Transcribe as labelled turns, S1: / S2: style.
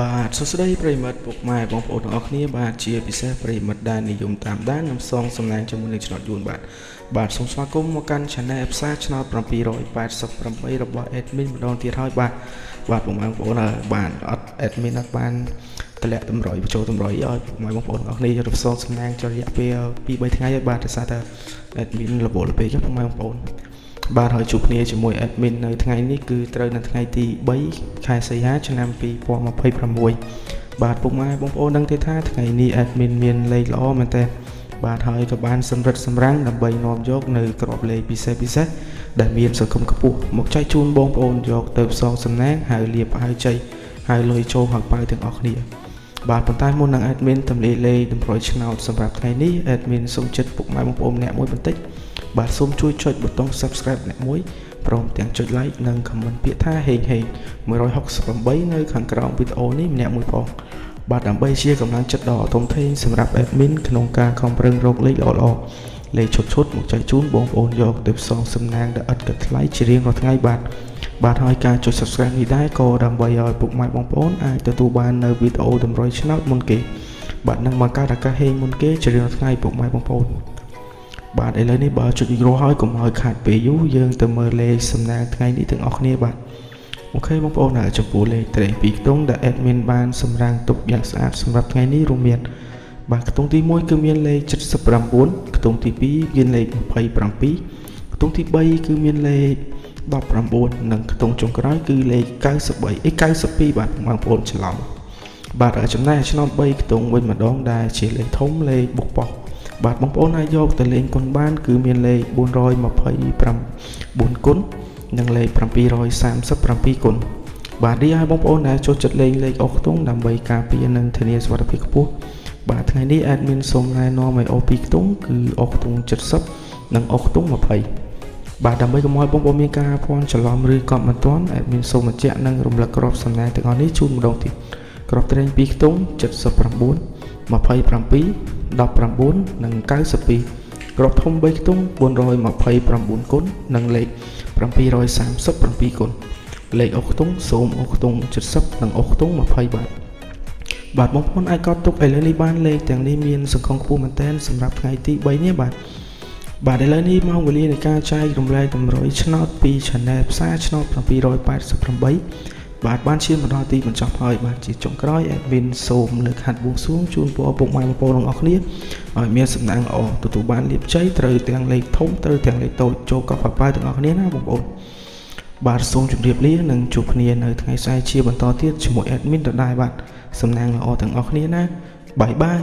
S1: បាទសួស្តីប្រិយមិត្តពុកម៉ែបងប្អូនទាំងអស់គ្នាបាទជាពិសេសប្រិយមិត្តដែលនិយមតាមដាននិងផ្សងសំណាងជាមួយនឹងឆ្នោតយួនបាទបាទសូមស្វាគមន៍មកកាន់ Channel ផ្សារឆ្នោត788របស់ Admin ម្ដងទៀតហើយបាទបាទបងប្អូនបាទអត់ Admin អត់បានតម្លាក់តម្រុយបញ្ចូលតម្រុយឲ្យពុកម៉ែបងប្អូនទាំងអស់គ្នាយកទៅផ្សងសំណាងចុះរយៈពេល2 3ថ្ងៃហើយបាទដោយសារតែ Admin រវល់ពេកពុកម៉ែបងប្អូនបាទហើយជួបគ្នាជាមួយ admin នៅថ្ងៃនេះគឺត្រូវនៅថ្ងៃទី3ខែសីហាឆ្នាំ2026បាទពុកម៉ែបងប្អូនដឹងទេថាថ្ងៃនេះ admin មានលេខល្អមែនតើបាទហើយក៏បានសម្រិតសម្រាំងដើម្បីនាំយកនៅក្របលេខពិសេសពិសេសដែលមានសង្គមខ្ពស់មកចែកជូនបងប្អូនយកទៅផ្សងសំណាងហើយលៀបហើយជ័យហើយលុយចូលហៅប៉ៅទាំងអស់គ្នាបាទប៉ុន្តែមុននឹង admin ទម្លាយលេខតម្រុយឆ្នោតសម្រាប់ថ្ងៃនេះ admin សូមចិត្តពុកម៉ែបងប្អូនម្នាក់មួយបន្តិចបាទសូមជួយចុចប៊ូតុង Subscribe អ្នកមួយព្រមទាំងចុច Like និង Comment ពាក្យថាហេងហេង168នៅខាងក្រោមវីដេអូនេះម្នាក់មួយផងបាទដើម្បីជាកម្លាំងចិត្តដ៏ធំធេងសម្រាប់ admin ក្នុងការខំប្រឹងរកលេខល្អៗលេខឈុតឈុតមកចែកជូនបងប្អូនយកទៅផ្សងសំណាងដែលឥតគិតថ្លៃជារៀងរាល់ថ្ងៃបាទបាទហើយការចុច Subscribe នេះដែរក៏ដើម្បីឲ្យពុកម៉ែបងប្អូនអាចទទួលបាននៅវីដេអូតម្រុយឆ្នោតមុនគេបាទនឹងបង្កើតឱកាសហេងមុនគេជារៀងរាល់ថ្ងៃពុកម៉ែបងប្អូនបាទឥឡូវនេះបើចុចរួចហើយកុំឲ្យខាតពេលយូរយើងទៅមើលលេខសំណាងថ្ងៃនេះទាំងអស់គ្នាបាទ OK បងប្អូនហើយចំពោះលេខត្រេ2ខ្ទង់ដែល admin បានសម្រាំងទុកយ៉ាងស្អាតសម្រាប់ថ្ងៃនេះរួមមានបាទខ្ទង់ទី1គឺមានលេខ79ខ្ទង់ទី2មានលេខ27ខ្ទង់ទី3គឺមានលេខ19និងខ្ទង់ចុងក្រោយគឺលេខ93អី92បាទបងប្អូនច្រឡំបាទចំណែកឆ្នោត3ខ្ទង់វិញម្ដងដែលជាលេខធំលេខបុកប៉ុសបាទបងប្អូនអាចយកទៅលេងគុណបានគឺមានលេខ429គុណនិងលេខ737គុណបាទរីឯបងប្អូនដែលចូលចិត្តលេងលេខអុសខ្ទង់ដើម្បីការពារនិងធានាសុវត្ថិភាពខ្ពស់បាទថ្ងៃនេះ admin សូមណែនាំឲ្យអូ2ខ្ទង់គឺអុសខ្ទង់70និងអុសខ្ទង់20បាទដើម្បីកុំឲ្យបងប្អូនមានការភ័ន្តច្រឡំឬកត់មិនទាន់ admin សូមបញ្ជាក់និងរំលឹកក្របសំណាងទាំងអស់នេះជូនម្ដងទៀតក្របត្រែង2ខ្ទង់79 27 19និង92ក្របធំ3ខ្ទង់429គុណនិងលេខ737គុណលេខអុសខ្ទង់សូមអុសខ្ទង់70និងអុសខ្ទង់20បាទបាទបងប្អូនអាចកត់ទុកឥឡូវនេះបានលេខទាំងនេះមានសង្ឃឹមខ្ពស់មែនទែនសម្រាប់ថ្ងៃទី3នេះបាទបាទឥឡូវនេះម៉ោងវេលានៃការចែករំលែកតម្រុយឆ្នោតពី Channel ផ្សារឆ្នោត788បាទបានឈានមកដល់ទីបញ្ចប់ហើយបាទជាចុងក្រោយ admin សូមលើកហាត់បួងសួងជូនពរពុកម៉ែបងប្អូនទាំងអស់គ្នាឲ្យមានសំណាងល្អទទួលបានលាភជ័យត្រូវទាំងលេខធំត្រូវទាំងលេខតូចចូលកប់ប៉ាទាំងអស់គ្នាណាបងប្អូនបាទសូមជម្រាបលានិងជួបគ្នានៅថ្ងៃស្អែកជាបន្តទៀតជាមួយ admin ដដែលបាទសំណាងល្អទាំងអស់គ្នាណាbye bye.